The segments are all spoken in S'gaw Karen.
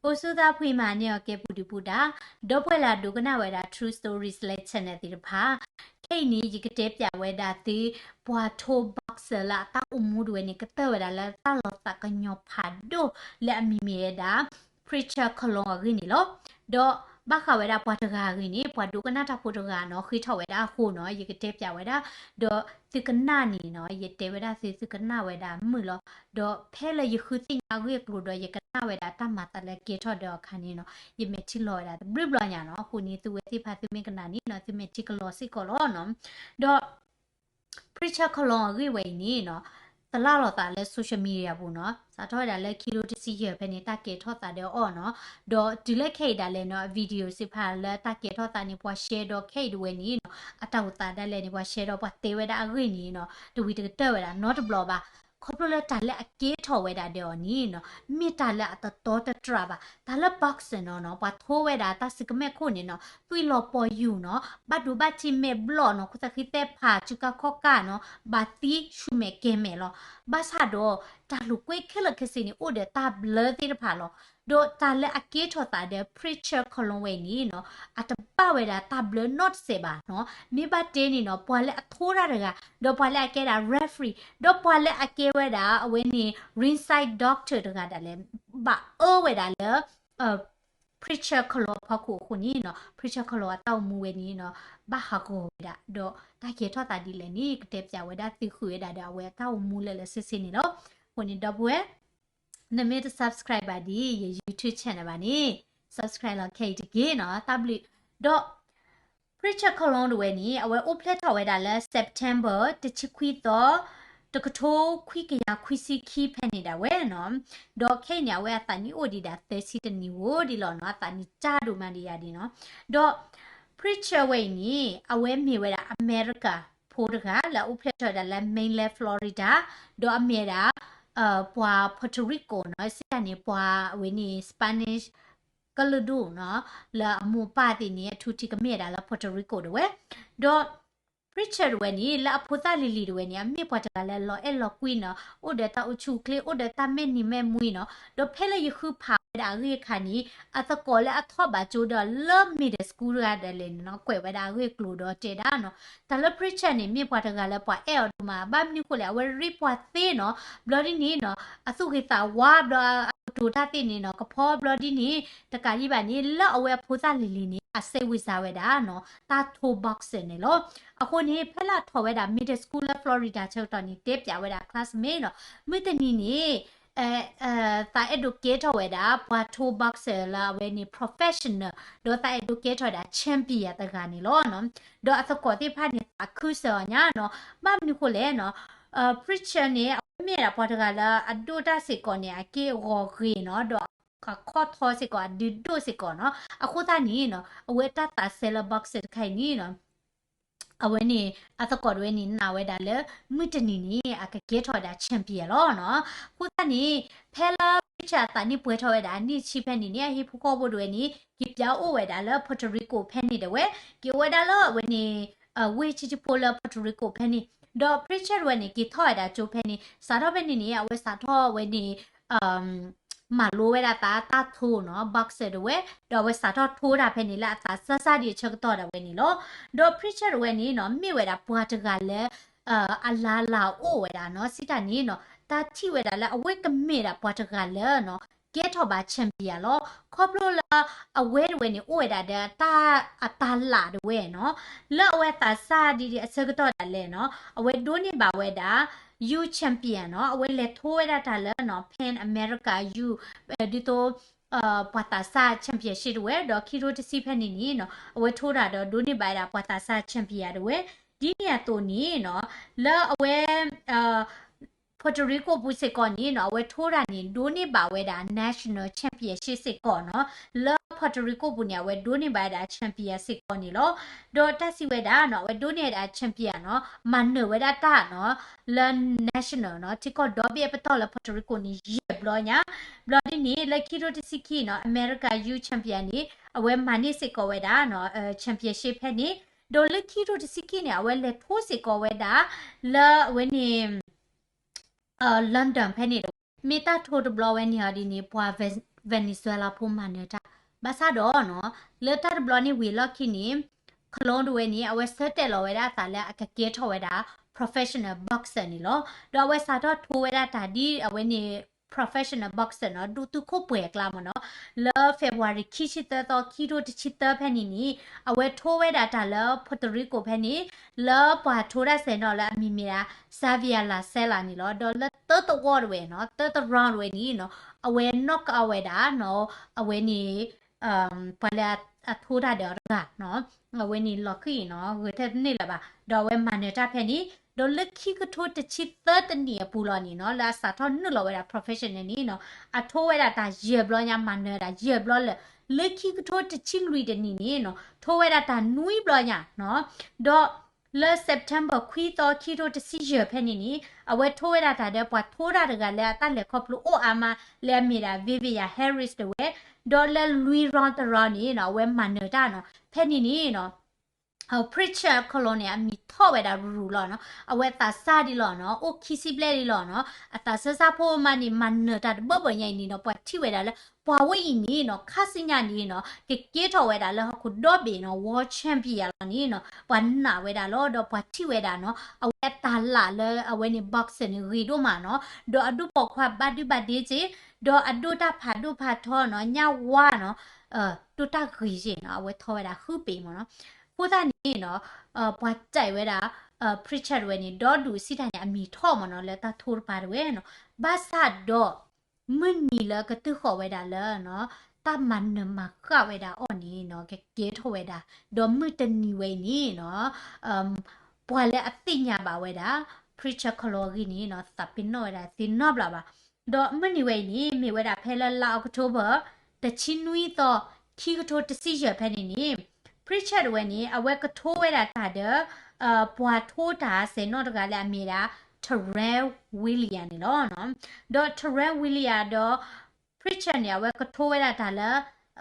အိၣ်ဆူၣ်သးဖှံမၤန့ၢ်အီၤကဲပူၤဒုးပူၤဒါ, ဒီပုၢ်ဝဲၢ်လၢအဒိကနၣ်ဝဲဒၣ် True Stories လၢ channel သ့ၣ်တဖၣ်, ခဲအံၤန့ၣ် ယကတဲပၠးဝဲဒၣ်သု ပှၤထိ boxer လၢအတၢ်အိၣ်မူတဝဲန့ၣ် ကတၢၢ်ဝဲဒၣ်လၢတၢ်လီၤသးကညီၤဖးဒိၣ်လၢအမံၤမ့ၢ်ဝဲဒၣ် Preacher Colón အဂ့ၢ်န့ၣ်လီၤ. ဒီးဘၣ်ဃးဝဲဒၣ်ပှၤတဂၤအဂ့ၢ်န့ၣ် ပှၤဒိကနၣ်တၢ်ဖိတဂၤနီၤ ဃ့ထီၣ်ဝဲဒၣ်အဃိနီၤ ယကတဲပၠးဝဲဒၣ်, ဒီးသုကနၣ်န့ၣ်နီၤ ယတဲဝဲဒၣ်သု သုကနၣ်ဝဲဒၣ်မုာ်လီၤ. ဒီးဖဲလၢယဃုသ့ၣ်ညါအဂ့ၢ်အကျိၤဒီး ယကနၣ်ဝဲဒၣ်တၢ်မၤသးလၢကဲထီၣ်ဒီးအခါန့ၣ်နီၤ ယမဲာ်ထံလီၤဝဲဒၣ်တဘျုးဘျီညါနီၤ. အဃိန့ၣ် သုဝဲသ့ၣ်တဖၣ်သုမ့ၢ်ကနၣ်န့ၣ်နီၤ သုမဲာ်ထံကလီၤစ့ၢ်ကီးလီၤနီၤ. ဒီး Preacher Colón အဂ့ၢ်ဝဲအံၤန့ၣ်နီၤ သလၣ်လီၤသးလၢ social media ပူၤနီၤ, စးထီၣ်ဝဲဒၣ်လၢခံကထိတဆံယဲၢ်ဖဲန့ၣ် တၢ်ကဲထီၣ်သးဒီးအီၤနီၤ, ဒီးတုၤလၢခဲအံၤဒၣ်လဲာ်နီၤ video စ့ၢ်ဖးလၢတၢ်ကဲထီၣ်သးန့ၣ် ပှၤရှဲဒီးခဲအံၤတဝဲန့ၣ်နီၤ အတၢ်အိၣ်သးဒၣ်လဲာ်န့ၣ် ပှၤရှဲဒီးပှၤတဲဝဲဒၣ်အဂ့ၢ်န့ၣ်နီၤ တဝံၤတကတၢၢ်ဝဲဒၣ်နီတဘျီဘၣ်. ခီဖျိလၢတၢ်လၢအကဲထီၣ်ဝဲဒၣ်ဒီးအီၤန့ၣ်နီၤ မ့ၢ်တၢ်လၢအတတီတတြၢ်ဘၣ်. တၢ်လၢ boxer နီၤနီၤ ပှၤထိဝဲဒၣ်တၢ်စုကမဲၣ်ခိၣ်န့ၣ်နီၤ သွံၣ်လီၤပီၤယူၤနီၤ ဘၣ်ဒိဘၣ်ထံးမဲာ်ဘျီၣ်နီၤ ခိၣ်သၣ်ဃံသဲဖး စုကါခီၣ်ကၢ်နီၤ ဘၣ်သံဆူၣ်မဲာ်ကဲၤမဲာ်လီၤ. ဘၣ်ဆၣ်ဒီး တၢ်လိာ်ကွဲခဲလၢာ်ခဲဆ့န့ၣ် အိၣ်ဒီးတၢ်ဘျၢသ့ၣ်တဖၣ်လီၤ. ဒီးတၢ်လၢအကဲထီၣ်သးဒီး Preacher Colón ဝဲအံၤန့ၣ်နီၤ အတဘၣ်ဝဲဒၣ်တၢ်ဘျၢနီတစဲးဘၣ်နီၤ. မ့ၢ်ဘၣ်တဲန့ၣ်နီၤ ပှၤလၢအထိတၢ်တဂၤ ဒီးပှၤလၢအကဲဒၣ် referee ဒီးပှၤလၢအကဲဝဲဒၣ်အဝဲန့ၣ် ringside doctor တဂၤဒၣ်လဲာ် ဘၣ်အၢဝဲဒၣ်လၢ Preacher Colón အဖီခိၣ်အဃိန့ၣ်နီၤ Preacher Colón အတၢ်အိၣ်မူဝဲန့ၣ်နီၤ ဘၣ်ဟးဂီၤဝဲဒၣ် ဒီးတၢ်ကဲထီၣ်သးဒ်လဲၣ်န့ၣ် ကတဲပၠးဝဲဒၣ်သုဃုာ်ဝဲဒၣ်ဒီးအဝဲအတၢ်အိၣ်မူလၢာ်လၢာ်ဆ့ဆ့န့ၣ်လီၤ. အဃိန့ၣ် ဒီပုၢ်ဝဲၢ် နမ့ၢ်တ subscribe ဘၣ်ဒ်ယ YouTube channel ဘၣ်န့ၣ် subscribe လီၤခဲအံၤတက့ၢ်နီၤ တၢ်ဘျုး. ဒီး Preacher Colón တဝဲန့ၣ် အဝဲအိၣ်ဖျဲၣ်ထီၣ်ဝဲဒၣ်လၢ September တဆံခွံသီ တကထိခွံကယၤခွံဆံခံဖဲန့ၣ်ဒၣ်ဝဲနီၤ. ဒီးခဲအံၤန့ၣ် အဝဲအသးနံၣ်အိၣ်ဒံးဒၣ်သၢဆံတနံၣ်ဧိၤဒ်လီၤနီၤ အသးနံၣ်တၢ်ဒိၣ်မးဒံးယၤဒ်နီၤ. ဒီး Preacher ဝဲအံၤန့ၣ် အဝဲမ့ၢ်ဝဲဒၣ်အမဲရကၤဖိတဂၤ လၢအအိၣ်ဖျဲၣ်ထီၣ်ဝဲဒၣ်လၢ mainland Florida ဒီးအမ့ၢ်ဝဲဒၣ် ပှၤ Puerto Rico နီၤ စံးတၢ်န့ၣ် ပှၤအဝဲန့ၣ် Spanish ကလုာ်ဒူၣ်နီၤ လၢအမိၢ်ပၢ်သ့ၣ်န့ၣ် အထူတံကမ့ၢ်ဝဲဒၣ်လၢ Puerto Rico တဝဲ, ဒီး Preacher တဝဲန့ၣ် လၢအဖိသၣ်လံၤလံၤတဝဲန့ၣ် အမ့ၢ်ပှၤတဂၤလၢလီၤအဲၣ်လီၤကွံနီၤ အိၣ်ဒီးတၢ်အိၣ်ဆူၣ်အိၣ်ချ့ အိၣ်ဒီးတၢ်မဲာ်နံၤမဲာ်မှံနီၤ, ဒီးဖဲလၢယဃုဖးဝဲဒၣ်အဂ့ၢ်အခါန့ၣ် အသကိးလၢအထီၣ်ဘးကၠိဒီးလၢ middle school တဂၤဒၣ်လဲာ်န့ၣ်နီၤ ကွဲးဝဲဒၣ်အဂ့ၢ်အကျိၤဒီးတဲဒၣ်နီၤ တၢ်လၢ Preacher န့ၣ် မ့ၢ်ပှၤတဂၤလၢပှၤအဲၣ်အီၤဒိၣ်မး ဘၣ်မနုၤဃိလဲၣ် အဝဲရ့ပှၤသ့နီၤ, ဘျီဒ်န့ၣ်နီၤ အသူၣ်ဂ့ၤသးဝါဘျီ အကတိၤတၢ်သ့ၣ်န့ၣ်နီၤ ကဖီဘျီဒ်န့ၣ် တကးဒံးဘၣ်န့ၣ် လၢအဝဲအဖိသၣ်လံၤလံၤန့ၣ် အစဲဝံၤစါဝဲဒၣ်နီၤ တၢ်ထိ boxer န့ၣ်လီၤ. အဃိန့ၣ် ဖဲလၢအထီၣ်ဝဲဒၣ် middle school လၢ Florida ဆၢကတီၢ်န့ၣ် တဲပၠးဝဲဒၣ် classmate နီၤ မုၢ်တနံၤန့ၣ် သးအဲၣ်ဒိးကဲထီၣ်ဝဲဒၣ် ပှၤထိ boxer လၢအဝဲန့ၣ် professional ဒီးသးအဲၣ်ဒိးကဲထီၣ်ဝဲဒၣ် champion တဂၤန့ၣ်လီၤ. ဒီးအသကိးသ့ၣ်တဖၣ်န့ၣ် သးခုစၢၤအီၤညါနီၤ, ဘၣ်မနုၤဃိလဲၣ်နီၤ Preacher န့ၣ် အဝဲမ့ၢ်ဒၣ်ပှၤတဂၤလၢအဒိၣ်တၢ်စ့ၢ်ကီးန့ၣ် အက့ၢ်အဂီၤဂ့ၤနီၤ, ဒီးအခီၣ်ထီစ့ၢ်ကီး အဒုးဒိၣ်စ့ၢ်ကီးနီၤ, အဃိသတးန့ၣ်နီၤ အဝဲတၢ်သးစဲလၢ boxer တခါအံၤန့ၣ်နီၤ အဝဲန့ၣ် အသကိးတဝဲန့ၣ် နာ်ဝဲဒၣ်လၢ မုၢ်တနံၤန့ၣ် အကကဲထီၣ်ဝဲဒၣ် champion လီၤနီၤ. အဃိသတးန့ၣ် ဖဲလၢ Preacher အသးနံၣ်ပှဲၤထီၣ်ဝဲဒၣ်အနံၣ်ဆံဖဲန့ၣ်န့ၣ် အဟံၣ်ဖိဃီဖိတဝဲန့ၣ် က့ၤပၠးအိၣ်ဝဲဒၣ်လၢ Puerto Rico ဖဲန့ၣ်တဝဲ, က့ၤအိၣ်ဝဲဒၣ်လၢအဝဲန့ၣ် ဝ့ၢ်ဆံးဆံးဖိလၢ Puerto Rico ဖဲန့ၣ်, ဒီး Preacher တဝဲန့ၣ် က့ၤထီၣ်ဝဲဒၣ်ကၠိဖဲန့ၣ် စးထီၣ်ဖဲန့ၣ်န့ၣ် အဝဲစးထီၣ်ဝဲန့ၣ် မၤလိဝဲဒၣ်သးတၢ်ထိနီၤ boxer တဝဲ, ဒီးအဝဲစးထီၣ်ထိတၢ်ဖဲန့ၣ်လၢအသးစၢ်စၢ်ဒံးအဆၢကတီၢ်ဒၣ်ဝဲန့ၣ်လီၤ. ဒီး Preacher တဝဲန့ၣ်နီၤ မ့ၢ်ဝဲဒၣ်ပှၤတဂၤလၢ အလါလၤအိၣ်ဝဲဒၣ်နီၤ စံးတၢ်န့ၣ်နီၤ တၢ်ထံၣ်ဝဲဒၣ်လၢအဝဲကမ့ၢ်ဒၣ်ပှၤတဂၤလၢနီၤ ကဲထီၣ်ဘၣ် champion လီၤ. ခီဖျိလၢအဝဲတဝဲန့ၣ် အိၣ်ဝဲဒၣ်ဒီးတၢ်အတၢ်လၢ်တဝဲနီၤ လၢအဝဲသးစၢ်ဒံးဒံးအဆၢကတီၢ်ဒၣ်လဲာ်နီၤ အဝဲဒိးန့ၢ်ဘၣ်ဝဲဒၣ် youth champion နီၤ အဝဲလဲၤထိဝဲဒၣ်တၢ်လၢနီၤ Pan America Youth ဒ်သိး ပှၤသးစၢ် championship တဝဲ ဒီးခံကထိတဆံဖဲန့ၣ်န့ၣ်နီၤ အဝဲထိတၢ်ဒီးဒိးန့ၢ်ဘၣ်ဝဲဒၣ်ပှၤသးစၢ် champion တဝဲ, ဒ်န့ၣ်အသိးန့ၣ်နီၤ လၢအဝဲ Puerto Rico ပူၤစ့ၢ်ကီးန့ၣ်နီၤ အဝဲထိတၢ်န့ၣ် ဒိးန့ၢ်ဘၣ်ဝဲဒၣ် national championship စ့ၢ်ကီးနီၤ လၢ Puerto Rico ပူၤန့ၣ် အဝဲဒိးန့ၢ်ဘၣ်ဝဲဒၣ် champion စ့ၢ်ကီးန့ၣ်လီၤ. ဒီးတၢ်စံးဝဲဒၣ်နီၤ အဝဲဒိးန့ၢ်ဝဲဒၣ် champion နီၤ မၤနၢၤဝဲဒၣ်တၢ်နီၤ လၢ national နီၤ ထံကီၢ်ဒီဘ့ၣ်အပတီၢ်လၢ Puerto Rico န့ၣ် ယဲၢ်ဘျီညါ, ဘျီဒ်န့ၣ် လၢခံကထိတဆံခံနီၤ America Youth Champion န့ၣ် အဝဲမၤန့ၢ်စ့ၢ်ကီးဝဲဒၣ်နီၤ championship ဖဲန့ၣ်, ဒီးလၢခံကထိတဆံခံန့ၣ် အဝဲလဲၤထိစ့ၢ်ကီးဝဲဒၣ် လၢအဝဲန့ၣ် London ဖဲန့ၣ်တဝဲ, မ့ၢ်တၢ်ထိတဘျီဝဲန့ၣ်အီၤဒ်န့ၣ် ပှၤ Venezuela ဖိမၤနၢၤတၢ်, ဘၣ်ဆၣ်ဒီးနီၤ လၢတၢ်တဘျီန့ၣ်ဝံၤအလီၢ်ခံန့ၣ် Colón တဝဲန့ၣ် အဝဲဆၢတဲာ်လီၤဝဲဒၣ်အသးလၢအကကဲထီၣ်ဝဲဒၣ် professional boxer န့ၣ်လီၤ. ဒီးအဝဲစးထီၣ်ထိဝဲဒၣ်တၢ်ဒ်အဝဲန့ၣ် professional boxer နီၤ ဒူၣ်သုးခိၣ်ပှဲၤအကျါမ့ၢ်နီၤ, လၢ February ခံဆံသၢသီ ခံထိတဆံသၢဖဲန့ၣ်န့ၣ် အဝဲထိဝဲဒၣ်တၢ်လၢ Puerto Rico ဖဲန့ၣ် လၢပှၤထိတၢ်စဲၤနီၤလၢအမံၤမ့ၢ်ဒၣ် Xavier La Sala န့ၣ်လီၤ. ဒီးလၢသၢသဝီတဝဲနီၤ သၢသ round တဝဲန့ၣ်နီၤ အဝဲ knock out ဝဲဒၣ်နီၤ အဝဲန့ၣ် ပှၤလၢအထိတၢ်ဒီးအီၤတဂၤနီၤ, အဝဲန့ၣ်လီၤဃံၤနီၤ ဂဲၤထဲတန့ၢ်လၢၤဘၣ်, ဒီးအဝဲမၤနၢၤတၢ်ဖဲန့ၣ်, ဒီးလၢခံကထိတဆံသၢတနံၣ်အပူၤလီၤန့ၣ်နီၤ လၢအစးထီၣ်နုာ်လီၤဝဲဒၣ် professional န့ၣ်နီၤ အထိဝဲဒၣ်တၢ်ယဲၢ်ဘျီညါ မၤနၢၤဒၣ်ယဲၢ်ဘျီလၢာ်, လၢခံကထိတဆံလွံၢ်တနံၣ်န့ၣ်နီၤ ထိဝဲဒၣ်တၢ်နွံဘျီညါနီၤ, ဒီး လၢ September ခွံသီ ခံထိတဆံယဲၢ်ဖဲန့ၣ်န့ၣ် အဝဲထိဝဲဒၣ်တၢ်ဒီးပှၤထိတၢ်တဂၤလၢအတၢ်လဲၤခီဖျိအိၣ်အါမး လၢအမ့ၢ်ဒၣ် Vivian Harris တဝဲ, ဒီးလၢလွံၢ် round တ round န့ၣ်နီၤ အဝဲမၤနၢၤတၢ်နီၤ ဖဲန့ၣ်န့ၣ်နီၤ Prichard Colón န့ၣ် အမံၤထီၣ်ဝဲဒၣ်ရူၤရူၤလီၤနီၤ, အဝဲသးစၢ်ဒံးလီၤနီၤ, အိၣ်ခံဆံဘျဲၣ်ဒံးလီၤနီၤ, အသးစၢ်စၢ်ဖိမးန့ၣ် မၤနၢၤတၢ်တဘၢဘၢညါအံၤန့ၣ်နီၤ ပှၤထံၣ်ဝဲဒၣ်လၢ ပှၤဝဲအံၤန့ၣ်နီၤ ခါဆူညါန့ၣ်နီၤ ကကဲထီၣ်ဝဲဒၣ်လၢဟီၣ်ခိၣ်ဒီဘ့ၣ်နီၤ world champion လီၤန့ၣ်နီၤ ပှၤနာ်ဝဲဒၣ်လီၤ ဒီးပှၤထံၣ်ဝဲဒၣ်နီၤ အဝဲအတၢ်လၢ်လၢအဝဲန့ၣ် boxer န့ၣ် ဂ့ၤဒိၣ်မးနီၤ, ဒီးအဒိၣ်ပိာ်ခွါဘၣ်ဒုဘၣ်ဒ့က့ၤ, ဒီးအဒိၣ်တၢ်ဖးဒိၣ်ဖးထီနီၤ ညၣ်ဝါနီၤ ဒိၣ်တၢ်ဂ့ၤက့ၤနီၤ အဝဲထီဝဲဒၣ်ဃုပ့ၤမ့ၢ်နီၤ, အဃိသတးန့ၣ်နီၤ ပှၤတဲဝဲဒၣ် Prichard ဝဲန့ၣ် ဒီဒူၣ်စံးတၢ်န့ၣ် အမံၤထီၣ်မ့ၢ်နီၤ လၢတၢ်ထိတပၤတဝဲနီၤ, ဘၣ်ဆၣ်ဒီး မုၢ်နံၤလၢကတုၤဃီၤဝဲဒၣ်လၢ တၢ်မၤနၢၤမၤဃၣ်ဝဲဒၣ်အီၤန့ၣ်နီၤ ကကဲထီၣ်ဝဲဒၣ်, ဒီးမုၢ်တနံၤဝဲအံၤန့ၣ်နီၤ ပှၤလၢအသ့ၣ်ညါဘၣ်ဝဲဒၣ် Prichard Colón အဂ့ၢ်န့ၣ်နီၤ သးပ့ၤနီၣ်ဝဲဒၣ်သ့နီတဘျီဘၣ်, ဒီးမုၢ်နံၤဝဲအံၤန့ၣ် မ့ၢ်ဝဲဒၣ်ဖဲလၢလါ October တဆံနွံသီ ခံကထိတဆံယဲၢ်ဖဲန့ၣ်န့ၣ် Prichard ဝဲန့ၣ် အဝဲကထိဝဲဒၣ်တၢ်ဒီး ပှၤထိတၢ်စဲၤနီၣ်တဂၤလၢအမ့ၢ်ဒၣ် Terrell Williams န့ၣ်လီၤ. ဒီး Terrell Williams ဒီး Prichard န့ၣ် အဝဲကထိဝဲဒၣ်တၢ်လၢ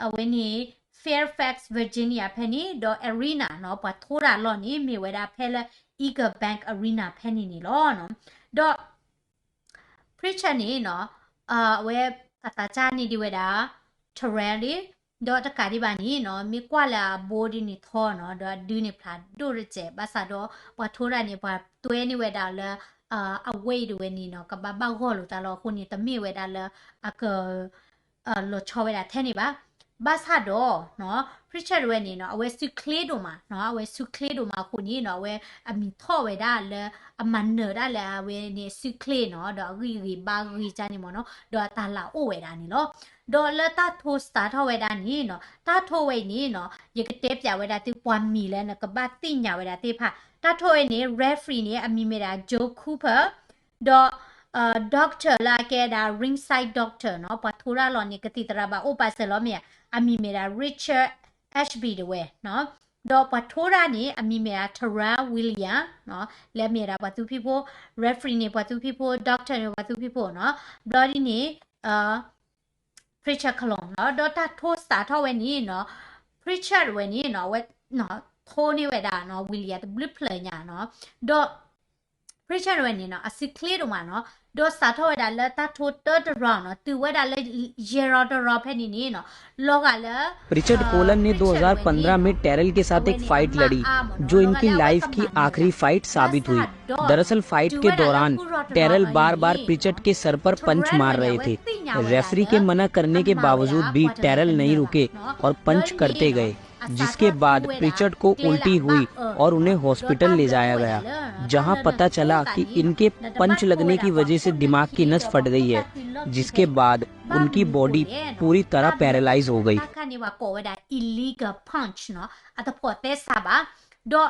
အဝဲန့ၣ် Fairfax Virginia ဖဲန့ၣ် ဒီး arena နီၤ ပှၤထိတၢ်လီၢ်န့ၣ် မ့ၢ်ဝဲဒၣ်ဖဲလၢ Eagle Bank Arena ဖဲန့ၣ်န့ၣ်လီၤ. ဒီး Prichard န့ၣ်နီၤ အဝဲအသးစၢ်န့ၢ်ဒံးဝဲဒၣ် Terrell ဒီးတကးဒံးဘၣ်န့ၣ်နီၤ မ့ၢ်ကွၢ်လၢအဘိဒ်န့ၣ်ထီနီၤ ဒီးအဒုန့ၣ်ဖျါဒိၣ်တစဲး ဘၣ်ဆၣ်ဒီး ပှၤထိတၢ်န့ၣ် ပှၤတွဲန့ၢ်ဝဲဒၣ်လၢ အဝဲအံၤတဝဲန့ၣ်နီၤ ကဘၣ်ဘၣ်ဂီၢ်လိာ်သးလီၤအဃိန့ၣ် တမ့ၢ်ဝဲဒၣ်လၢအက လီၤဆီဝဲဒၣ်ထဲန့ၣ်ဘၣ်. ဘၣ်ဆၣ်ဒီး Prichard တဝဲန့ၣ်နီၤ အဝဲစုချ့ဒိၣ်မးနီၤ အဝဲစုချ့ဒိၣ်မးအဃိန့ၣ်နီၤ အဝဲအမံၤထီၣ်ဝဲဒၣ်လၢ အမၤနၢၤဒၣ်လၢအဝဲန့ၣ်စုချ့နီၤ ဒီးအဂံၢ်ဂ့ၤဘါဂ့ၤကၢ်န့ၣ်မ့ၢ်နီၤ ဒီးအတၢ်လၢအိၣ်ဝဲဒၣ်န့ၣ်လီၤ. ဒီးလၢတၢ်ထိစးထီၣ်ဝဲဒၣ်န့ၣ်နီၤ တၢ်ထိဝဲအံၤန့ၣ်နီၤ ယကတဲပျးဝဲဒၣ်သုပှၤမံၤလၢနကဘၣ်သ့ၣ်ညါဝဲဒၣ်သ့ၣ်တဖၣ် တၢ်ထိဝဲန့ၣ် referee န့ၣ် အမံၤမ့ၢ်ဒၣ် Joe Cooper ဒီး doctor လၢအကဲဒၣ် ringside doctor နီၤ ပှၤထိတၢ်လီၢ်န့ၣ် ကသံၣ်သရၣ်ဘၣ်အိၣ်ပာ်စၢၤလီၤမ့ၢ်ဧါ အမံၤမ့ၢ်ဒၣ် Richard Ashby တဝဲနီၤ ဒီးပှၤထိတၢ်န့ၣ် အမံၤမ့ၢ်ဒၣ် Terrell Williams နီၤ လၢမ့ၢ်ဒၣ်ပှၤသူဖံးဖိ referee န့ၣ် ပှၤသူဖံးဖိ doctor န့ၣ် ပှၤသူဖံးဖိနီၤ ဘျီဒ်န့ၣ် Prichard Colón နီၤ ဒီးတၢ်ထိစးထီၣ်ဝဲန့ၣ်နီၤ Prichard ဝဲန့ၣ်နီၤ အဝဲ ထိန့ၢ်ဝဲဒၣ်နီၤ Williams တဘျုးဖျၢၣ်ညါနီၤ ဒီး Prichard ဝဲန့ၣ်နီၤ အစုချ့ဒိၣ်မးနီၤ ဒီးစးထီၣ်ဝဲဒၣ်လၢတၢ်ထိတၢတရီနီၤ တုၤဝဲဒၣ်လၢ ယဲၢ်ရီတရီဖဲန့ၣ်န့ၣ်နီၤ လီၤဂာ်လၢ Prichard Colón န့ၣ် Prichard ဝဲန့ၣ် दो हज़ार पन्द्रह में Terrell के साथ एक fight लड़ी, जो इनकी लाइफ की आखिरी फाइट साबित हुई। दरअसल फाइट के दौरान टेरल बार-बार प्रिचर्ड के सर पर पंच मार रहे थे। रेफरी के मना करने के बावजूद भी टेरल नहीं रुके और पंच करते गए, जिसके बाद प्रिचर्ड को उल्टी हुई और उन्हें हॉस्पिटल ले जाया गया, जहां पता चला कि इनके पंच लगने की वजह से दिमाग की नस फट गई है, जिसके बाद उनकी बॉडी पूरी तरह पैरालाइज हो गई। အခါန့ၣ် ပှၤကိးဝဲဒၣ် illegal punch နီၤ အတဖိးသဲစးဘၣ် ဒီး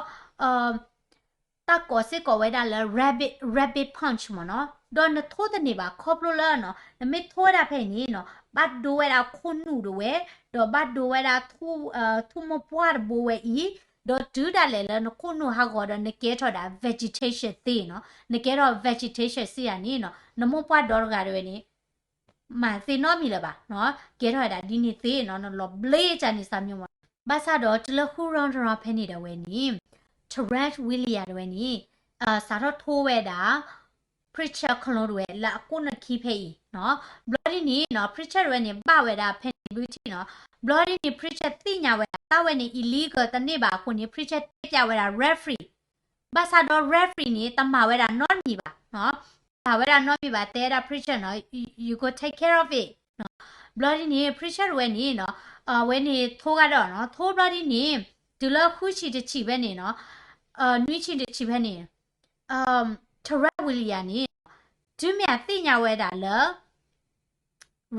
တၢ်ကိးစ့ၢ်ကီးဝဲဒၣ်လၢ rabbit rabbit punch မ့ၢ်နီၤ ဒီးနထိတန့ၢ်ဘၣ်ခီဖျိလၢနီၤ နမ့ၢ်ထိဝဲဒၣ်ဖဲအံၤန့ၣ်နီၤ ဘၣ်ဒိဝဲဒၣ်ခိၣ်နူာ်တဝဲ ဒီးဘၣ်ဒိဝဲဒၣ် ထူၣ်မိၢ်ပှၢ်တဘိဝဲအံၤ ဒီးတုၤဒၣ်လဲာ်လၢနခိၣ်နူာ်ဟးဂီၤဒီးနကဲထီၣ်ဒၣ် vegetation သ့နီၤ နကဲထီၣ် vegetation သ့ယၤန့ၣ်နီၤ နမိၢ်ပှၢ်ဒီတဂၤတဝဲန့ၣ် မၤသ့နီတမံၤလၢၤဘၣ်နီၤ ကဲထီၣ်ဝဲဒၣ်ဒ်န့ၣ်သ့နီၤ နလီၤဘျ့ကၢ်န့ၣ်စၢ်မံၤမ့ၢ်နီၤ ဘၣ်ဆၣ်ဒီးတုၤလၢဃုရီတရီ ဖဲန့ၣ်ဒီးဝဲန့ၣ် Terrell Williams တဝဲန့ၣ် စးထီၣ်ထိဝဲဒၣ် Pritchard ခလိတဝဲလၢအကိးနခံဖဲအံၤနီၤ. ဘျီဒ်န့ၣ်နီၤ Pritchard တဝဲန့ၣ် ဘၣ်ဝဲဒၣ်ဖဲန့ၣ်ဘုထံၣ်နီၤ. ဘျီဒ်န့ၣ် Pritchard သ့ၣ်ညါဝဲဒၣ် တၢ်ဝဲန့ၣ် illegal တန့ၢ်ဘၣ်အဃိန့ၣ် Pritchard တဲပျးဝဲဒၣ် referee ဘၣ်ဆၣ်ဒီး referee န့ၣ် တမၤဝဲဒၣ်နီတမံၤဘၣ်နီၤ. တမၤဝဲဒၣ်နီတမံၤဘၣ် တဲဝဲဒၣ် Pritchard နီၤ you, you go take care of it နီၤ. ဘျီဒ်န့ၣ် Pritchard တဝဲန့ၣ်နီၤ အဝဲန့ၣ်ထိဂၤဒီးနီၤ ထိဘျီဒ်န့ၣ် တုၤလၢဃုဆံတဆံးဖဲန့ၣ်နီၤ နွံဆံတဆံးဖဲန့ၣ် Terrell Williams န့ၣ် တုၤမ့ၢ်အသ့ၣ်ညါဝဲဒၣ်လၢ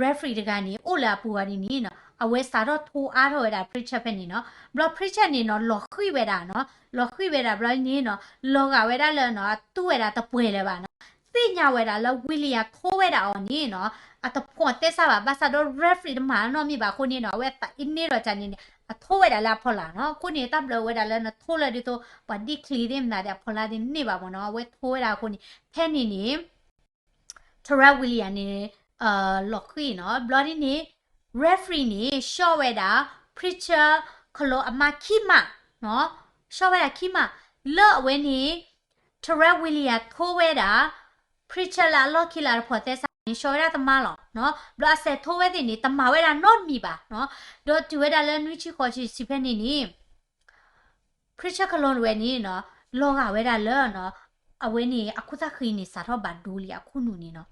referee တဂၤန့ၣ် အိၣ်လၢအပူၤအီၤဒ်န့ၣ်နီၤ အဝဲစးထီၣ်ထိအါထီၣ်ဝဲဒၣ် Pritchard ဖဲန့ၣ်နီၤ. ဘျီ Pritchard န့ၣ်နီၤ လီၤဃံၤဝဲဒၣ်နီၤ လီၤဃံၤဝဲဒၣ်ဘျီန့ၣ်နီၤ လီၤဂာ်ဝဲဒၣ်လၢနီၤ အတူၢ်ဝဲဒၣ်တပှဲၤလၢၤဘၣ်နီၤ. သ့ၣ်ညါဝဲဒၣ်လၢ Williams ထိဝဲဒၣ်အီၤန့ၣ်နီၤ အတဖိးသဲစးဘၣ် ဘၣ်ဆၣ်ဒီး referee တမၤနီတမံၤဘၣ်အဃိန့ၣ်နီၤ အဝဲသးအ့န့ၣ်ဒီးကန့ၣ်န့ၣ် အထိဝဲဒၣ်လၢအဖီလာ်နီၤ. အဃိန့ၣ် တၢ်ဘျုးဝဲဒၣ်လၢနထိလၢဒ်သိး ပှၤဒ်ချံးသ့ၣ်မနုၤဒီးအဖီလာ်သ့ၣ်န့ၣ်ဘၣ်မ့ၢ်နီၤ အဝဲထိဝဲဒၣ်အဃိန့ၣ် ဖဲန့ၣ်န့ၣ် Terrell Williams န့ၣ် လီၤဃံၤနီၤ ဘျီဒ်န့ၣ် referee န့ၣ် ရှီၣ်ဝဲဒၣ် Pritchard ခလိအမါခံမး ရှီၣ်ဝဲဒၣ်ခံမး လၢအဝဲန့ၣ် Terrell Williams ထိဝဲဒၣ် Pritchard လၢအလီၢ်ခံလၢအတဖိးသဲစးန့ၣ် ရှီၣ်ဝဲဒၣ်တမါလီၤ. ဘျီအစဲးထိဝဲသ့ၣ်န့ၣ် တမၤဝဲဒၣ်နီတမံၤဘၣ်နီၤ. ဒီးတုၤဝဲဒၣ်လၢနွံဆံဃိးဆံဆံးဖဲန့ၣ်န့ၣ် Pritchard ခလိတဝဲန့ၣ်နီၤ လီၤဂာ်ဝဲဒၣ်လၢနီၤ အဝဲန့ၣ် အခိၣ်သၣ်ဃံန့ၣ် စးထီၣ်ဘၣ်ဒိလံအခိၣ်နူာ်န့ၣ်နီၤ.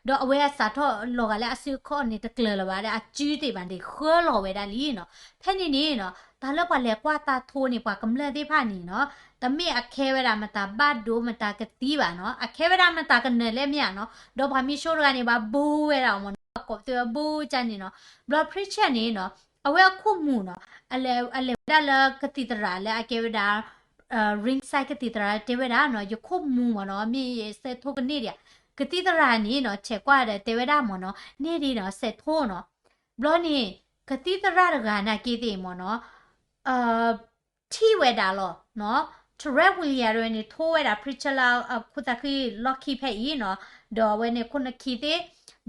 ဒီးအဝဲအစးထီၣ်လီၤဂာ်လၢအစုအခီၣ်န့ၣ် တကျၢၤလၢၤဘၣ်ဒီး အစုသ့ၣ်ဘၣ်န့ၣ် ဃၢလီၤဝဲဒၣ်လံနီၤ. ဖဲန့ၣ်န့ၣ်နီၤ တၢ်လၢပှၤလဲၤကွၢ်တၢ်ထိန့ၣ် ပှၤကမျၢၢ်သ့ၣ်တဖၣ်န့ၣ်နီၤ တမ့ၢ်အခဲဝဲဒၣ်မတၤဘၣ်ဒိမတၤကသံဘၣ်နီၤ အခဲဝဲဒၣ်မတၤကနၢၤလဲၣ်မ့ၢ်ဧါနီၤ. ဒီးပှၤမံၤစိတဂၤန့ၣ် ဘၣ်ဘိဝဲဒၣ်အီၤမ့ၢ်နီၤ ပှၤကိးပသူအဘိကန့ၣ်နီၤ. ဘျီ Pritchard န့ၣ်နီၤ အဝဲအခိၣ်မူနီၤ အလဲၤဝဲဒၣ်လၢကသံၣ်သရၣ်လၢအကဲဝဲဒၣ် ringside ကသံၣ်သရၣ်တဲဝဲဒၣ်နီၤ ယခိၣ်မူမ့ၢ်နီၤ မ့ၢ်ယစဲးထိကန့ၢ်ဒံးဧါ. ကသံၣ်သရၣ်န့ၣ်နီၤ ဆဲးကွၢ်ဒီးတဲဝဲဒၣ်မ့ၢ်နီၤ န့ၢ်ဒံးနီၤ စဲးထိနီၤ. ဘျီန့ၣ် ကသံၣ်သရၣ်တဂၤနာ်က့သ့ၣ်မ့ၢ်နီၤ ထံၣ်ဝဲဒၣ်လီၤနီၤ Terrell Williams တဝဲန့ၣ် ထိဝဲဒၣ် Pritchard လၢအခိၣ်သၣ်ဃံလီၢ်ခံဖဲအံၤနီၤ ဒီးအဝဲန့ၣ်ခိၣ်နခံသ့ၣ်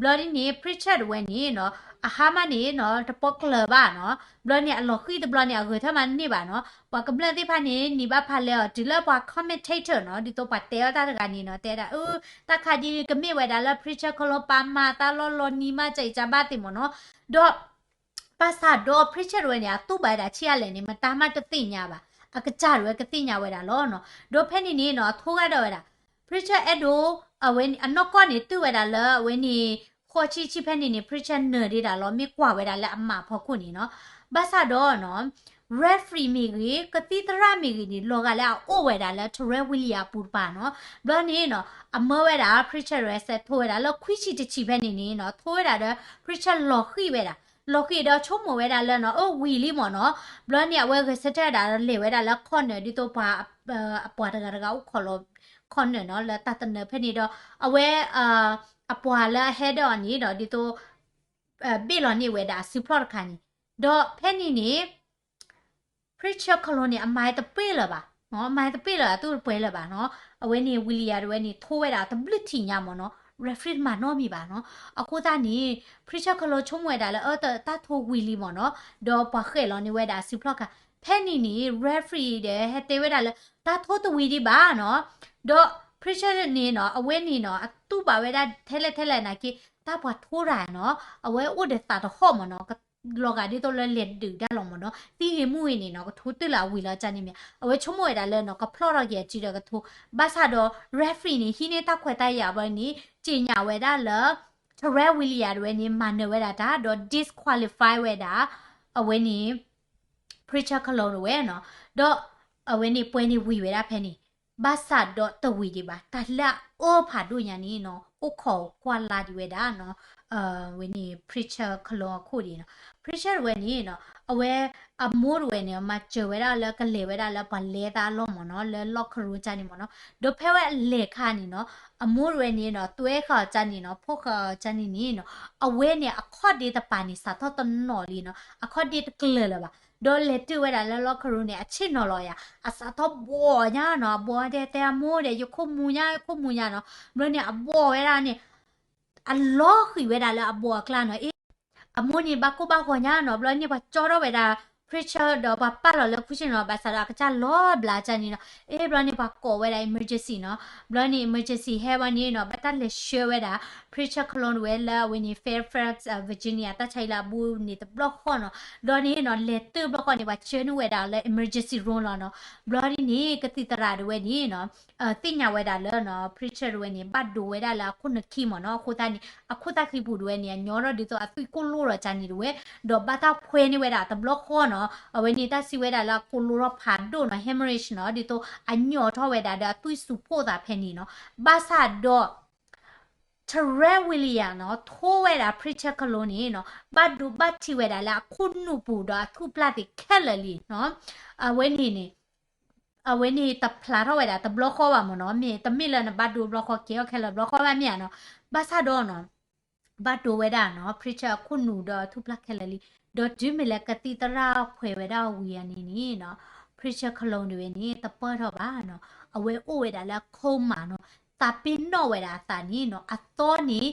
ဘျီဒ်န့ၣ် Pritchard တဝဲန့ၣ်နီၤ အဟါမၢ်န့ၣ်နီၤ တပိာ်ကျၢၤဘၣ်နီၤ ဘျီန့ၣ် အလီၤဃံၤတဘျီန့ၣ် အဂဲၤထၢၣ်မးန့ၢ်ဘၣ်နီၤ ပှၤကမျၢၢ်သ့ၣ်တဖၣ်န့ၣ် နံၤဘၣ်ဖးလဲၢ်အီၤ တုၤလၢပှၤ commentator နီၤ ဒ်သိးပှၤတဲအီၤတၢ်တဂၤန့ၣ်နီၤ တဲဒၣ် အၢ တၢ်ခါဒ်ကမ့ၢ်ဝဲဒၣ်လၢ Pritchard ခလိပာ်မၤတၢ်လီၤလီၤနံၤမး ကစၢ်အံၤကဘၣ်သ့ၣ်မ့ၢ်နီၤ ဒီး ဘၣ်ဆၣ်ဒီး Pritchard တဝဲန့ၣ် အတူၢ်ဘၣ်ဝဲဒၣ်ဆံးအါလဲၣ်န့ၣ် မတၤမးတသ့ၣ်ညါဘၣ် အကစၢ်တဝဲကသ့ၣ်ညါဝဲဒၣ်လီၤနီၤ ဒီးဖဲန့ၣ်န့ၣ်နီၤ အထိဂၤဒီးဝဲဒၣ် Pritchard အဲၣ်ဒိး အဝဲအနီၢ်ကီၢ်န့ၣ် တုၢ်ဝဲဒၣ်လၢအဝဲန့ၣ် ဃိးဆံဆံးဖဲန့ၣ်န့ၣ် Pritchard နၢၤဒံးတၢ်လီၤ မ့ၢ်ကွၢ်ဝဲဒၣ်လၢအမၤဖီခိၣ်န့ၣ်နီၤ ဘၣ်ဆၣ်ဒီးနီၤ referee မ့ၢ်ဂ့ၤ ကသံၣ်သရၣ်မ့ၢ်ဂ့ၤန့ၣ် လီၤဂာ်လၢအအိၣ်ဝဲဒၣ်လၢ Terrell Williams အပူၤတပၤနီၤ ဘျီန့ၣ်နီၤ အမၢဝဲဒၣ် Pritchard တဝဲစဲးထိဝဲဒၣ်လၢခွံဆံတဆံးဖဲန့ၣ်န့ၣ်နီၤ ထိဝဲဒၣ်ဒီး Pritchard လီၤဃံၤဝဲဒၣ် လီၤဃံၤဒီးဆိကမိၣ်ဝဲဒၣ်လၢနီၤ အၢ ဝံၤလံမ့ၢ်နီၤ ဘျီန့ၣ် အဝဲဂဲၤဆၢထၢၣ်ဝဲဒၣ်လၢလဲၤဝဲဒၣ်လၢ corner ဒ်သိးပှၤ အပှၤတဂၤတဂၤအိၣ်ခိးလီၤ corner နီၤ လၢတၢ်တနၢၤဖဲန့ၣ်ဒီး အဝဲ အပှၤလၢအဟဲဒီးအီၤန့ၣ်ဒီး ဒ်သိး ဘ့ၣ်လီၤန့ၢ်ဝဲဒၣ်အစုဖျီၣ်တခါန့ၣ် ဒီးဖဲန့ၣ်န့ၣ် Pritchard ခလိန့ၣ် အမၤတပှဲၤလၢၤဘၣ်နီၤ အမၤတပှဲၤလၢၤ အတူၢ်တပှဲၤလၢၤဘၣ်နီၤ အဝဲန့ၣ် Williams တဝဲန့ၣ် ထိဝဲဒၣ်တဘျုးထံၣ်ညါမ့ၢ်နီၤ referee တမၤနီတမံၤဘၣ်နီၤ အဃိသတးန့ၣ် Pritchard ခလိဆိကမိၣ်ဝဲဒၣ်လၢ အၢ တၢ်ထိဝံၤလံမ့ၢ်နီၤ ဒီးပှၤဃဲးလီၤန့ၢ်ဝဲဒၣ်အစုဖျီၣ်ခါ ဖဲန့ၣ်န့ၣ် referee ဒီး ဟဲတဲဝဲဒၣ်လၢ တၢ်ထိတဝံၤဒံးဘၣ်နီၤ ဒီး Pritchard န့ၣ်နီၤ အဝဲန့ၣ်နီၤ အတူၢ်ဘၣ်ဝဲဒၣ်ထဲလဲၣ်ထဲလဲၣ်နာ်က့ တၢ်ပှၤထိတၢ်နီၤ အဝဲအိၣ်ဒီးသးတဟီၣ်မ့ၢ်နီၤ လီၤဂာ်ဒ်သိးလၢလဲၤဒုးတၢ်လီၤမ့ၢ်နီၤ သံဂ့ၤမူဂ့ၤန့ၣ်နီၤ ကထိတုၤလၢအဝံၤလီၤကန့ၣ်မ့ၢ် အဝဲဆိကမိၣ်ဝဲဒၣ်လၢနီၤ ကဖျီၣ်ထီၣ်က့ၤအစုဒီးကထိ ဘၣ်ဆၣ်ဒီး referee န့ၣ် ဟံးန့ၢ်တၢ်ခွဲးတၢ်ယာ်ဘျီန့ၣ် ကြေညာဝဲဒၣ်လၢ Terrell Williams တဝဲန့ၣ် မၤနၢၤဝဲဒၣ်တၢ် ဒီး disqualify ဝဲဒၣ် အဝဲန့ၣ် Pritchard ခလိတဝဲနီၤ ဒီး အဝဲန့ၣ်ပွဲန့ၣ်ဝံၤဝဲဒၣ်ဖဲန့ၣ် ဘၣ်ဆၣ်ဒီးတဝံၤဒံးဘၣ် တၢ်လၢအအၢဖးဒိၣ်ညါန့ၣ်နီၤ အိၣ်ခိးကွၢ်လၢ်ဒံးဝဲဒၣ်နီၤ ဝဲန့ၣ် Pritchard ခလိအခိၣ်ဒံးနီၤ Pritchard တဝဲန့ၣ်နီၤ အဝဲ အမိၢ်တဝဲန့ၣ် မၤစၢၤဝဲဒၣ်လၢကလဲၤဝဲဒၣ်လၢပှၤလဲၤသးအလီၢ်မ့ၢ်နီၤ လၢ locker room ကန့ၣ်မ့ၢ်နီၤ ဒီးဖဲဝဲအလဲၤခါန့ၣ်နီၤ အမိၢ်တဝဲန့ၣ်နီၤ တွဲဃာ်အီၤကန့ၣ်နီၤ ဖိဃာ်အီၤကန့ၣ်န့ၣ်နီၤ အဝဲန့ၣ် အခီၣ်ဒ့တပၤန့ၣ် စးထီၣ်တနီၤလံနီၤ အခီၣ်ဒ့တကျၢၤလၢၤဘၣ် ဒီးလဲၤတုၤဝဲဒၣ်လၢ locker room န့ၣ် အဆ့ၣ်နီၤလီၤယၤ အစးထီၣ်ဘှီညါနီၤ အဘှီတဲတဲအမိၢ်ဒီး ယခိၣ်မူညါ ယခိၣ်မူညါနီၤ ဘျီန့ၣ် အဘှီဝဲဒၣ်န့ၣ် အလီၤဃံၤဝဲဒၣ်လၢအဘှီအကျါနီၤ အ့ အမိၢ်န့ၣ် ဘၣ်ကိၢ်ဘၣ်ဂီၤညါနီၤ ဘျီန့ၣ် ပှၤကၠီထီၣ်ဝဲဒၣ် Pritchard ဒီးပှၤပာ်လီၤလၢ Cushing နီၤ ဘၣ်ဆၣ်ဒီးအကစၢ်လီၤဘျးကၢ်န့ၣ်နီၤ, အ့ ဘျီန့ၣ်ပှၤကိးဝဲဒၣ် emergency နီၤ, ဘျီန့ၣ် emergency ဟဲဝဲန့ၣ်နီၤ ဘၣ်တၢ်လဲၤဆှၢဝဲဒၣ် Pritchard Colon ဝဲလၢအဝဲန့ၣ် Fairfax Virginia တၢ်ဆါဟံၣ်လၢအဘူးန့ၣ်တဘျီဃီနီၤ, ဘျီန့ၣ်နီၤ လဲၤတၢၢ်ဘျီဃီန့ၣ် ပှၤဆှၢန့ၢ်ဝဲဒၣ်လၢ emergency room လီၤနီၤ, ဘျီဒ်န့ၣ် ကသံၣ်သရၣ်ဒၣ်ဝဲန့ၣ်နီၤ သ့ၣ်ညါဝဲဒၣ်လၢနီၤ Pritchard ဒၣ်ဝဲန့ၣ် ဘၣ်ဒိဝဲဒၣ်လၢအခိၣ်နၢခံမ့ၢ်နီၤ, အဃိသတးန့ၣ် အခိၣ်သၣ်ဃံပူၤဒၣ်ဝဲန့ၣ် အညီထီၣ်ဒ်သိးအသွံၣ်ကိၢ်လိၣ်ဒီးကၢ်န့ၣ်ဒၣ်ဝဲ, ဒီးဘၣ်တၢ်ဖှဲန့ၢ်ဝဲဒၣ်တဘျီဃီနီၤ, အဝဲန့ၣ်တၢ်စံးဝဲဒၣ်လၢအကိၢ်လိၣ်ထီၣ်ဖးဒိၣ်နီၤ hemorrhage နီၤ, ဒ်သိးအညီထီၣ်ဝဲဒၣ်ဒီးအသွံၣ်စူၤဖှိၣ်သးဖဲန့ၣ်နီၤ, ဘၣ်ဆၣ်ဒီး Terrence Williams နီၤ ထိဝဲဒၣ် Pritchard Colon န့ၣ်နီၤ ဘၣ်ဒိဘၣ်ထံးဝဲဒၣ်လၢအခိၣ်နူာ်ပူၤဒီးအသူၣ်ပျၢ်သ့ၣ်ခဲလၢာ်လံနီၤ, အဝဲန့ၣ်န့ၣ် အဝဲန့ၣ်တဖျါထီၣ်ဝဲဒၣ်တဘျီဃီဘၣ်မ့ၢ်နီၤ, မ့ၢ်တမ့ၢ်လၢနဘၣ်ဒိတဘျီဃီ ကဲထီၣ်ခဲလၢာ်တဘျီဃီဘၣ်မ့ၢ်ဧါနီၤ, ဘၣ်ဆၣ်ဒီးနီၤ ဘၣ်ဒိဝဲဒၣ်နီၤ Pritchard အခိၣ်နူာ်ဒီးအသူၣ်ပျၢ်ခဲလၢာ်လံ, ဒီးတုၤမ့ၢ်လၢကသံၣ်သရၣ်ဖှဲဝဲဒၣ်ဝံၤအန့ၣ်န့ၣ်နီၤ Pritchard Colon ဒၣ်ဝဲန့ၣ် တပၢၢ်ထီၣ်ဘၣ်နီၤ, အဝဲအိၣ်ဝဲဒၣ်လၢ coma နီၤ, သးပ့ၤနီၣ်ဝဲဒၣ်အသးန့ၣ်နီၤ အသီန့ၣ်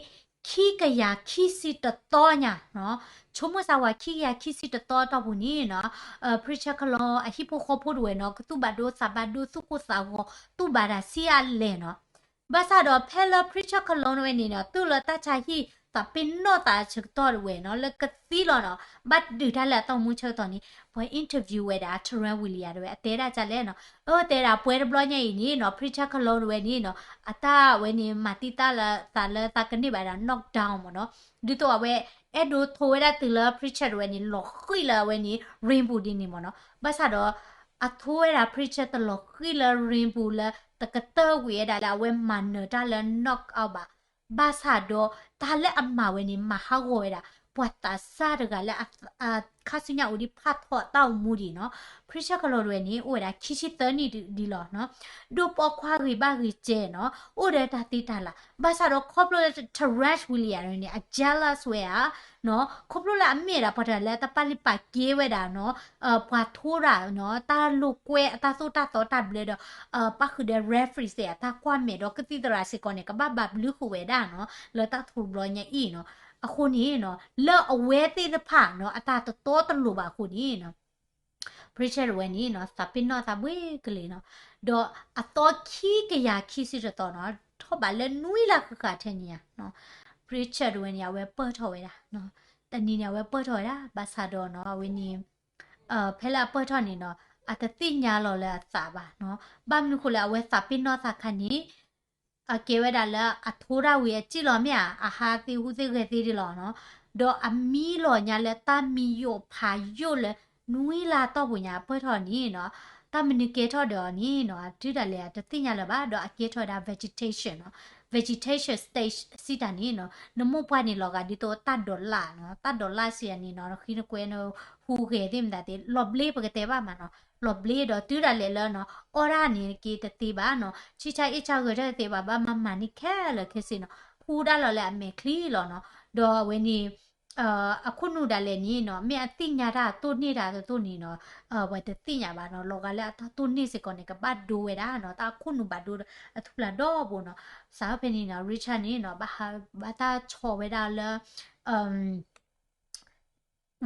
ခံကယၤခံဆံတသီညါနီၤ, ဆိကမိၣ်စၢ်ဝဲခံကယၤခံဆံတသီအတီၢ်ပူၤန့ၣ်နီၤ, Pritchard Colon အဟံၣ်ဖိဃီဖိဒၣ်ဝဲနီၤ ကသူၣ်ဘၣ်ဒိသးဘၣ်ဒိ သူၣ်ကိၢ်သးဂီၤ သူၣ်ဘၣ်ဒၣ်ဆံးအါလဲၣ်နီၤ, ဘၣ်ဆၣ်ဒီးဖဲလၢ Pritchard Colon ဒၣ်ဝဲန့ၣ်နီၤ တုၤလၢတၢ်ဆါဟံၣ်သးပ့ၤနီၣ်သးဆၢကတီၢ်ဒၣ်ဝဲနီၤ လၢကသံလီၤနီၤ, ဘၣ်ဒုးတၢ်လၢအတၢ်အိၣ်မူဆၢကတီၢ်န့ၣ် ပှၤ interview ဝဲဒၣ် Terrence Williams ဒၣ်ဝဲ အတဲဒၣ်ဒ်လဲၣ်နီၤ, အၢ တဲဒၣ်ပှဲၤတဘျီညါအံၤန့ၣ်နီၤ Pritchard Colon ဒၣ်ဝဲန့ၣ်နီၤ အတၢ်ဝဲန့ၣ် မၤသံတၢ်လၢသးလၢသးကန့ၢ်ဘၣ်ဒၣ် knock down မ့ၢ်နီၤ, ဒ်သိးအဝဲ အဲၣ်ဒိးထိဝဲဒၣ်တုၤလၢ Pritchard ဒၣ်ဝဲန့ၣ် လီၤဃံၣ်လၢအဝဲန့ၣ် ring ပူၤဒ်န့ၣ်မ့ၢ်နီၤ, ဘၣ်ဆၣ်ဒီး အထိဝဲဒၣ် Pritchard တလီၤဃံၣ်လၢ ring ပူၤလၢ တကတၢၢ်ကွံာ်ဝဲဒၣ်လၢအဝဲမၤနၢၤတၢ်လၢ knock out ဘၣ်, ဘၣ်ဆၣ်ဒီး တၢ်လၢအမၤဝဲန့ၣ် မၤဟးဂီၤဝဲဒၣ် ပှၤသးစၢ်တဂၤလၢ ခါဆူညါအိၣ်ဒံးဖးထီအတၢ်အိၣ်မူဒံးနီၤ, Pritchard Colon ဒၣ်ဝဲန့ၣ် အိၣ်ဝဲဒၣ်ခံဆံသၢနံၣ်ဒံးလီၤနီၤ, ဒိၣ်ပိာ်ခွါဂ့ၤဘၣ်ဂ့ၤစဲးနီၤ, အိၣ်ဒီးတၢ်သ့တၢ်လၤ, ဘၣ်ဆၣ်ဒီးခီဖျိလၢ Terrence Williams ဒၣ်ဝဲန့ၣ် အ jealous ဝဲဧါ, နီၤ, ခီဖျိလၢအမ့ၢ်ဒၣ်ပှၤတဂၤလၢတၢ်ပာ်လုၢ်ပာ်ကဲဝဲဒၣ်နီၤ, ပှၤထိတၢ်နီၤ, တၢ်လိာ်ကွဲအတၢ်သိၣ်တၢ်သီတၢ်ဘျၢဒီး ပၣ်ဃုာ်ဒီး referee သ့ၣ်အတၢ်ကွၢ်မဲာ်ဒီးကသံၣ်သရၣ်စ့ၢ်ကီးန့ၣ် ကဘၣ်ဘၣ်ဘျုးဃုာ်ဝဲဒၣ်နီၤ, လၢတၢ်ထိတဘျီညါအံၤနီၤ, အဃိန့ၣ်နီၤ, လၢအဝဲသ့ၣ်တဖၣ်နီၤ အတၢ်တတီတလိၤဘၣ်အဃိန့ၣ်နီၤ Pritchard ဒၣ်ဝဲန့ၣ်နီၤ သးပ့ၤနီၣ်သးဘှ့ကလ့ၤနီၤ, ဒီးအသီခံကယၤခံဆံတသီနီၤ ထီၣ်ဘးလၢနွံလါဃၣ်ဃၣ်ထဲန့ၣ်ဧါနီၤ, Pritchard ဒၣ်ဝဲန့ၣ် အဝဲပၢၢ်ထီၣ်ဝဲဒၣ်, တနံၤန့ၣ် အဝဲပၢၢ်ထီၣ်ဝဲဒၣ် ဘၣ်ဆၣ်ဒီးနီၤ အဝဲန့ၣ် ဖဲလၢအပၢၢ်ထီၣ်န့ၣ်နီၤ အတသ့ၣ်ညါလီၤလၢအသးဘၣ်နီၤ, ဘၣ်မနုၤဃိလၢအဝဲသးပ့ၤနီၣ်သးခါန့ၣ် အကဲဝဲဒၣ်လၢအထိတၢ်ဝံၤအစံၣ်လီၤမ့ၢ်ဧါ, အဟးသ့ဟူသ့ဂဲၤသ့ဒ်လီၤနီၤ, ဒီးအမံလီၤညါလၢတၢ်မံယိာ်ဖးယိာ်လၢ နွံလါတီၢ်ပူၤညါအပၢၢ်ထီၣ်န့ၣ်နီၤ, တၢ်မနုၤကဲထီၣ်ဒီးအီၤန့ၣ်နီၤ တုၤဒၣ်လဲာ်အတသ့ၣ်ညါလၢၤဘၣ်, ဒီးအကဲထီၣ်ဝဲဒၣ် vegetation နီၤ, vegetation stage စံးတၢ်န့ၣ်နီၤ, နမိၢ်ပှၢ်န့ၣ်လီၤဂာ်ဒ်သိးတၢ်ဒိးလၣ်နီၤ, တၢ်ဒိးလၣ်စံးတၢ်န့ၣ်နီၤ နဃံနကွဲနဟူဂဲၤသ့ၣ်မတၤသ့ၣ် လီၤဘျ့ပကတဲဘၣ်မးနီၤ, လီၤဘျ့ဒီးတုၤဒၣ်လဲာ်လၢနီၤ အီၣ်တၢ်န့ၣ်က့တသ့ဘၣ်နီၤ, ဆံၣ်ဆါအ့ၣ်ဆါဂဲၤထၢၣ်တသ့ဘၣ်, ဘၣ်မၤမၤန့ၢ်ခဲလၢာ်ခဲဆ့နီၤ, ဟူဒၣ်လီၤလၢအမဲာ်ချံလီၤနီၤ, ဒီးအဝဲန့ၣ် အခိၣ်နူာ်ဒၣ်လဲာ်န့ၣ်နီၤ မ့ၢ်အသ့ၣ်ညါတၢ်အသိၣ်န့ၢ်တၢ်အသိၣ်န့ၣ်နီၤ, ပှၤတသ့ၣ်ညါဘၣ်နီၤ, လီၤဂာ်လၢအတၢ်သိၣ်န့ၢ်စ့ၢ်ကီးန့ၣ် ကဘၣ်ဒိဝဲဒၣ်နီၤ, တၢ်အခိၣ်နူာ်ဘၣ်ဒိဒီးအထူၣ်ဖျါဒီဘိနီၤ, စးထီၣ်ဖဲန့ၣ်နီၤ Richard န့ၣ်နီၤ ဘၣ်ဟး ဘၣ်တၢ်ဆီၣ်ဝဲဒၣ်လၢ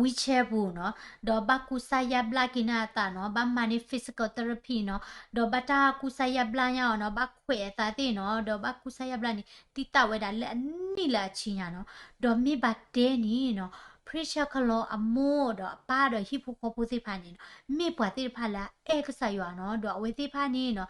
wheelchair ပူၤနီၤ, ဒီးဘၣ်ကူစါယါဘျါက့ၤန့ၢ်အသးနီၤ, ဘၣ်မၤန့ၢ် physical therapy နီၤ, ဒီးဘၣ်တၢ်ကူစါယါဘျါညါအီၤနီၤ, ဘၣ်ခွဲးအသးသ့ၣ်နီၤ, ဒီးဘၣ်ကူစါယါဘျါန့ၣ် သံသးဝဲဒၣ်လၢအနံၣ်လၢအဆံညါနီၤ, ဒီးမ့ၢ်ဘၣ်တဲန့ၣ်နီၤ Pritchard Colon အမိၢ်ဒီးအပၢ်ဒီးဟံၣ်ဖိဃီဖိသ့ၣ်တဖၣ်န့ၣ်နီၤ, မ့ၢ်ပှၤသ့ၣ်တဖၣ်လၢအအဲၣ်ကစၢ်ယွၤနီၤ, ဒီးအဝဲသ့ၣ်တဖၣ်န့ၣ်နီၤ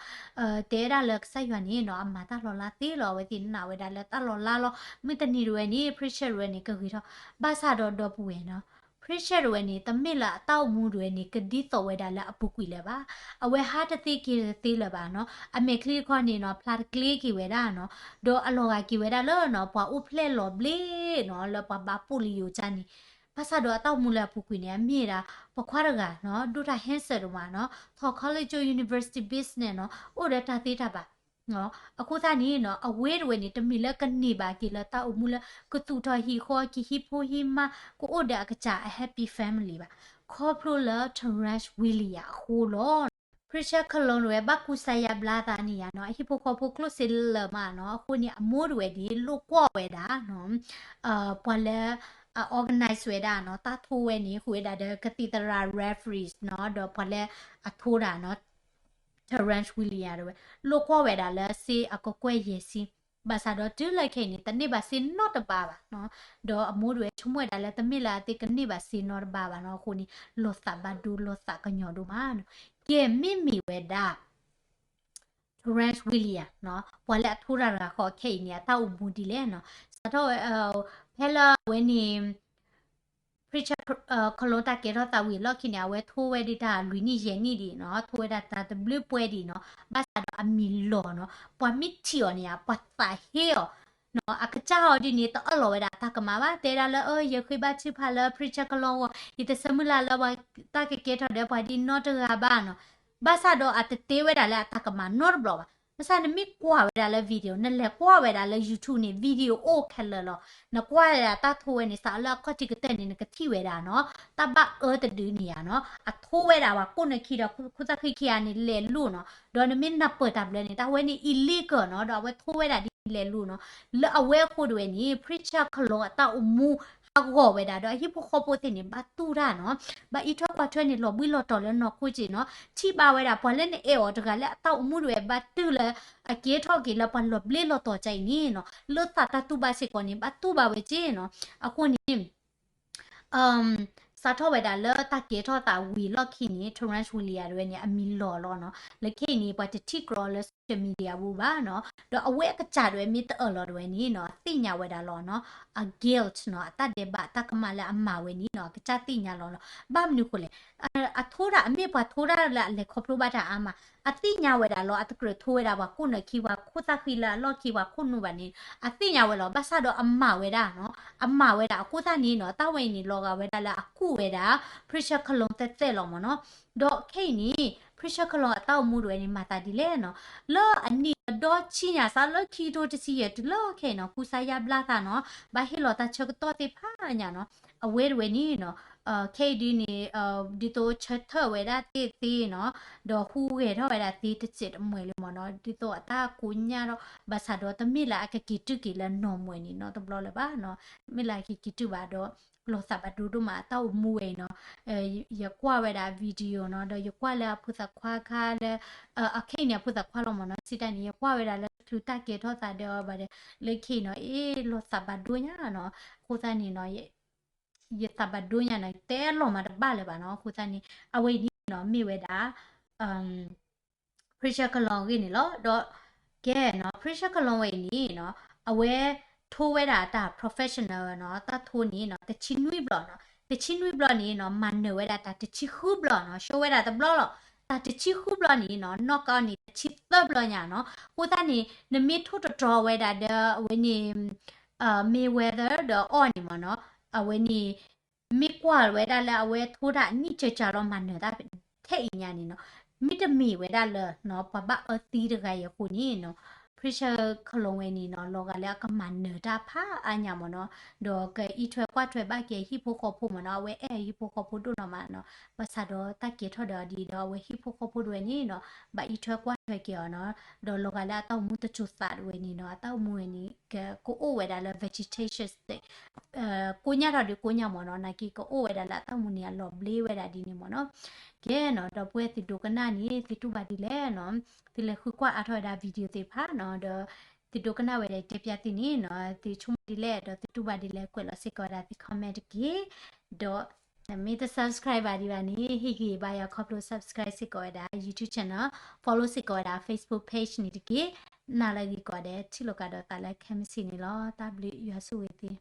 တဲဝဲဒၣ်လၢကစၢ်ယွၤန့ၣ်နီၤ အမၤတၢ်လီၤလးသ့လီၤ, အဝဲသ့ၣ်နာ်ဝဲဒၣ်လၢတၢ်လီၤလးလီၤ, မုၢ်တနံၤဒၣ်ဝဲန့ၣ် Pritchard ဒၣ်ဝဲန့ၣ် ကဂ့ၤထီၣ်, ဘၣ်ဆၣ်ဒီးဒီပုၢ်ဝဲၢ်နီၤ Pritchard ဒၣ်ဝဲန့ၣ် တမ့ၢ်လၢအတၢ်အိၣ်မူဒၣ်ဝဲန့ၣ် ကဒ်သိးဝဲဒၣ်လၢအပူၤကွံာ်လၢၤဘၣ်, အဝဲဟးတသ့က့ၤတသ့လၢၤဘၣ်နီၤ, အမဲာ်ချံတခီန့ၣ်နီၤ ဖျါတကျ့က့ၤဝဲဒၣ်နီၤ, ဒီးအလီၤဂာ်က့ၤဝဲဒၣ်လၢနီၤ ပှၤအိၣ်ဖျဲၣ်လီၤဘျ့နီၤ လၢပှၤဘါပိာ်လံယိာ်ကၢ်န့ၣ်, ဘၣ်ဆၣ်ဒီးအတၢ်အိၣ်မူလၢအပူၤကွံာ်န့ၣ် အမ့ၢ်ဒၣ် ပိာ်ခွါတဂၤနီၤ ဒိၣ်တၢ် handsome ဒိၣ်မးနီၤ, ထီၣ် college ကၠိ university business နီၤ အိၣ်ဒီးတၢ်သ့တၢ်ဘၣ် အဃိသတးန့ၣ်နီၤ အဝဲတဝဲန့ၣ် တမ့ၢ်လၢကန့ၢ်ဘၣ်က့ၤလၢတၢ်အိၣ်မူလၢ ကသူၣ်ထီၣ်ဟံၣ်ဃီ ကဟံးဖိဟံးမါ ကအိၣ်ဒီးအကစၢ်အ happy family ဘၣ်. ခီဖျိလၢ Terrence Williams အဃိလီၤ. Pritchard Colon တဝဲ ဘၣ်ကူစါယါဘျါသးန့ၣ်ယါနီၤ အဟံၣ်ဖိဃီဖိကျိၣ်စ့လၢာ်မးနီၤ အဃိန့ၣ် အမိၢ်တဝဲန့ၣ် လိာ်ကွီၢ်ဝဲဒၣ်နီၤ ပှၤလၢ အ organize ဝဲဒၣ်နီၤ တၢ်ထိဝဲန့ၣ် ဃုာ်ဝဲဒၣ်ဒီး cathedral referees နီၤ ဒီးပှၤလၢအထိတၢ်နီၤ Terrence William တဝဲ လိာ်ကွီၢ်ဝဲဒၣ်လၢစ့အကကွဲၢ်ယဲၢ်ဆံ, ဘၣ်ဆၣ်ဒီးတုၤလၢခဲအံၤန့ၣ် တန့ၢ်ဘၣ်စ့နီတဘးဘၣ်နီၤ, ဒီးအမိၢ်တဝဲဆိကမိၣ်ဝဲဒၣ်လၢတမ့ၢ်လၢအသ့ကန့ၢ်ဘၣ်စ့နီတဘးဘၣ်နီၤ, အဃိန့ၣ် လီၤသးဘၣ်ဒိလီၤသးကညီၤဒိၣ်မးနီၤ, ကဲမ့မ့ၢ်ဝဲဒၣ် Terrence William နီၤ ပှၤလၢအထိတၢ်တဂၤဃီခဲအံၤန့ၣ် အတၢ်အိၣ်မူဒ်လဲၣ်နီၤ, စးထီၣ်ဝဲ ဖဲလၢအဝဲန့ၣ် Prichard Colón တၢ်ကဲထီၣ်သးဝံၤအလီၢ်ခံန့ၣ် အဝဲထိဝဲဒၣ်တၢ်လွံၢ်နံၣ်ယဲၢ်နံၣ်ဒံးနီၤ, ထိဝဲဒၣ်တၢ်တဘျုးပှဲၤဒံးနီၤ, ဘၣ်ဆၣ်ဒီးအမံၤလီၤနီၤ, ပှၤမ့ၢ်ထံၣ်အီၤန့ၣ် ပှၤသးဟ့အီၤနီၤ, အကစၢ်အီၤဒ်န့ၣ် တအၢၣ်လီၤဝဲဒၣ်အတၢ်ကမၣ်ဘၣ်, တဲဒၣ်လၢ အၢ ယဃ့ဘါထုကဖၣ်လၢ Prichard Colón အဂီၢ်, ယတဆၢမုၢ်လၢ်လၢပှၤတၢ်ကကဲထီၣ်ဒီးပှၤဒ်နီတဂၤဘၣ်နီၤ, ဘၣ်ဆၣ်ဒီးအတတဲဝဲဒၣ်လၢအတၢ်ကမၣ်နီတဘျီဘၣ်. ဘၣ်ဆၣ်နမ့ၢ်ကွၢ်ဝဲဒၣ်လၢ video နလဲၤကွၢ်ဝဲဒၣ်လၢ YouTube န့ၣ် video အိၣ်ခဲလၢာ်လီၤ. နကွၢ်ဝဲဒၣ်တၢ်ထိဝဲန့ၣ် စးလၢအခီၣ်ထံးကတၢၢ်န့ၣ် နကထံၣ်ဝဲဒၣ်နီၤ, တၢ်ဘၣ်အၢတဒုန့ၣ်ဧါနီၤ, အထိဝဲဒၣ်ပှၤကိးနၢခံဒီး ခိၣ်သၣ်ဃံခံဂၤန့ၣ် လဲၤလိာ်နီၤ, ဒီးနမ့ၢ်နၢ်ပၢၢ်တၢ်ဘျၢန့ၣ် တၢ်ဝဲန့ၣ် illegal နီၤ, ဒီးအဝဲထိဝဲဒၣ်ဒ်လဲၤလိာ်နီၤ, လၢအဝဲအဃိတဝဲန့ၣ် Prichard Colón အတၢ်အိၣ်မူဟးဂီၤဝဲဒၣ် ဒီးအဟံၣ်ဖိဃီဖိသ့ၣ်န့ၣ် ဘၣ်တူၢ်တၢ်နီၤ, ဘၣ်အံးထွဲကွၢ်ထွဲန့ၣ် လီၤဘှံးလီၤတီၤလၢနီၢ်ခိက့နီၤ, ထံၣ်ဘၣ်ဝဲဒၣ် ပှၤလၢနအဲၣ်အီၤတဂၤလၢအတၢ်အိၣ်မူတဝဲဘၣ်တုၤလၢ အကဲထီၣ်က့ၤလၢပှၤလီၤဘျ့လီၤတီၤကအံၤန့ၣ်နီၤ, လၢသးတၢ်တူၢ်ဘၣ်စ့ၢ်ကီးန့ၣ် ဘၣ်တူၢ်ဘၣ်ဝဲက့နီၤ, အဃိန့ၣ် စးထီၣ်ဝဲဒၣ်လၢတၢ်ကဲထီၣ်သးဝံၤအလီၢ်ခံန့ၣ် Terrence William တဝဲန့ၣ် အမံၤလီၤလီၤနီၤ, လၢခဲအံၤန့ၣ် ပှၤတထံၣ်ကြီလၢ social media ပူၤဘၣ်နီၤ, ဒီးအဝဲအကစၢ်တဝဲမ့ၢ်တအၢၣ်လီၤတဝဲန့ၣ်နီၤ သ့ၣ်ညါဝဲဒၣ်လီၤနီၤ, အ guilt နီၤ, အတၢ်ဒဲးဘးတၢ်ကမၣ်လၢအမၤဝဲန့ၣ်နီၤ အကစၢ်သ့ၣ်ညါလီၤလီၤ, ဘၣ်မနုၤဃိလဲၣ် အထိတၢ် အမ့ၢ်ပှၤထိတၢ်လၢအလဲၤခီဖျိဘၣ်တၢ်အါမး, အသ့ၣ်ညါဝဲဒၣ်လီၤ, အတကြၢးထိဝဲဒၣ်ပှၤကိးနၢခံ ပှၤခိၣ်သၣ်ဃံလၢအလီၢ်ခံ ပှၤခိၣ်နူာ်ဘၣ်န့ၣ် အသ့ၣ်ညါဝဲလီၤ, ဘၣ်ဆၣ်ဒီးအမၤဝဲဒၣ်နီၤ, အမၤဝဲဒၣ်အဃိသတးန့ၣ်နီၤ တၢ်ဝဲအံၤန့ၣ် လီၤဂာ်ဝဲဒၣ်လၢအကူၣ်ဝဲဒၣ် Prichard Colón သဲးသဲးလီၤမ့ၢ်နီၤ, ဒီးခဲအံၤန့ၣ် Prichard Colón အတၢ်အိၣ်မူတဝဲန့ၣ် မၤသးဒ်လဲၣ်နီၤ, လၢအနံၣ်အဒီဆံညါ စးလၢခံကထိတဆံယဲၢ်တုၤလၢခဲအံၤနီၤ ကူစါယါဘျါသးနီၤ, ဘၣ်ဟ့ၣ်လီၤတၢ်ဆၢကတီၢ်သ့ၣ်တဖၣ်ညါနီၤ, အဝဲတဝဲန့ၣ်နီၤ, ခဲအံၤဒ်န့ၣ် ဒ်သိးဆၢထၢၣ်ဝဲဒၣ်သ့ၣ်သ့နီၤ, ဒီးဟူးဂဲၤထီၣ်ဝဲဒၣ်သ့တစဲးတမှဲၤလၢမ့ၢ်နီၤ, ဒ်သိးအတၢ်ကိးညါဒီး ဘၣ်ဆၣ်ဒီးတမ့ၢ်လၢအကက့ၤတုၤက့ၤလၢနီၢ်မွဲၤန့ၣ်နီတဘျီလၢၤဘၣ်နီၤ, တမ့ၢ်လၢအကက့ၤတုၤဘၣ်ဒီး လီၤသးဘၣ်ဒိဒိၣ်မးအတၢ်အိၣ်မူဝဲအံၤနီၤ, ယကွၢ်ဝဲဒၣ် video နီၤ, ဒီးယကွၢ်လၢအဖိသၣ်ခွါခါလၢ အခဲအံၤန့ၣ် အဖိသၣ်ခွါလီၤမ့ၢ်နီၤ, စံးတၢ်န့ၣ် ယကွၢ်ဝဲဒၣ်လၢချုးတၢ်ကဲထီၣ်သးဒီးဘၣ်ဒီး လၢခံနီၤ အ့ လီၤသးဘၣ်ဒိညါနီၤ, အဃိသတးန့ၣ်နီၤ ယသးဘၣ်ဒိညါနီၤ တဲလီၤမးတဘၣ်လၢၤဘၣ်နီၤ, အဃိသတးန့ၣ် အဝဲအံၤန့ၣ်နီၤ မ့ၢ်ဝဲဒၣ် Prichard Colón အဂ့ၢ်န့ၣ်လီၤ. ဒီးကဲနီၤ Prichard Colón ဝဲအံၤန့ၣ်နီၤ အဝဲထိဝဲဒၣ်တၢ် professional နီၤ တၢ်ထိန့ၣ်နီၤ တဆံနွံဘျီနီၤ, တဆံနွံဘျီန့ၣ်နီၤ မၤနၢၤဝဲဒၣ်တၢ်တဆံဃုဘျီနီၤ, ရှုံးဝဲဒၣ်တဘျီလီၤ. တၢ်တဆံဃုဘျီန့ၣ်နီၤ knockout န့ၣ် တဆံသၢဘျီညါနီၤ. အဃိသတးန့ၣ် နမ့ၢ်ထိၣ်တတြီဝဲဒၣ်ဒီး အဝဲန့ၣ် Mayweather ဒီးအီၤန့ၣ်မ့ၢ်နီၤ အဝဲန့ၣ် မ့ၢ်ကွၢ်ဝဲဒၣ်လၢအဝဲထိတၢ်အနံၣ်ကၢကၢလီၤ မၤနၢၤတၢ်ထဲအံၤညါန့ၣ်နီၤ, မ့တမ့ၢ်ဝဲဒၣ်လၢနီၤ ပှၤဘၣ်အၢသံတဂၤအံၤအဃိန့ၣ်နီၤ Prichard Colón ဝဲန့ၣ်နီၤ လီၤဂာ်လၢအကမၤနၢၤတၢ်ဖးအါညါမ့ၢ်နီၤ, ဒီးကအံးထွဲကွၢ်ထွဲဘၣ်က့ၤအဟံၣ်ဖိဃီဖိမ့ၢ်နီၤ, အဝဲအဲၣ်အဟံၣ်ဖိဃီဖိဒိၣ်နီၢ်မးနီၤ, ဘၣ်ဆၣ်ဒီးတၢ်ကဲထီၣ်ဒီးအီၤဒ်ဒီး အဝဲဟံၣ်ဖိဃီဖိဒၣ်ဝဲန့ၣ်နီၤ ဘၣ်အံးထွဲကွၢ်ထွဲက့ၤအီၤနီၤ, ဒီးလီၤဂာ်လၢအတၢ်အိၣ်မူတစိၤသးတဝဲန့ၣ်နီၤ, အတၢ်အိၣ်မူဝဲန့ၣ် က ကအိၣ်ဝဲဒၣ်လၢ vegetation state ကိးညါထီၣ်ဒုးကိးညါမ့ၢ်နီၤ, နာ်က့ကအိၣ်ဝဲဒၣ်လၢအတၢ်အိၣ်မူန့ၣ် အလီၤဘျ့ဝဲဒၣ်ဒ်န့ၣ်မ့ၢ်နီၤ. ကဲနီၤ ဒီပုၢ်ဝဲၢ်သုဒိကနၣ်န့ၣ် သုတူၢ်ဘၣ်ဒ်လဲၣ်နီၤ, သုလဲၤဃုကွၢ်အါထီၣ်ဝဲဒၣ် video သ့ၣ်တဖၣ်နီၤ, ဒီးသုဒိကနၣ်ဝဲဒၣ်တဲပၠးသုန့ၣ်နီၤ, သုဆိကမိၣ်ဒ်လဲၣ် ဒီးသုတူၢ်ဘၣ်ဒ်လဲၣ် ကွဲးလီၤစ့ၢ်ကီးဝဲဒၣ်သု comment တက့ၢ်. ဒီးနမ့ၢ်တ subscribe ဘၣ်ဒံးဘၣ်န့ၣ် ဟ့ၣ်ဂံၢ်ဘါယၤခီဖျိ subscribe စ့ၢ်ကီးဝဲဒၣ် YouTube channel, follow စ့ၢ်ကီးဝဲဒၣ် Facebook page န့ၣ်တက့ၢ်. နၤလၢအဂ့ၤကိးဂၤဒဲး ထံၣ်လိာ်ကဒီးသးလၢခဲမုၢ်ဆ့ၣ်န့ၣ်လီၤ. တၢ်ဘျုး ယွၤဆိၣ်ဂ့ၤသု.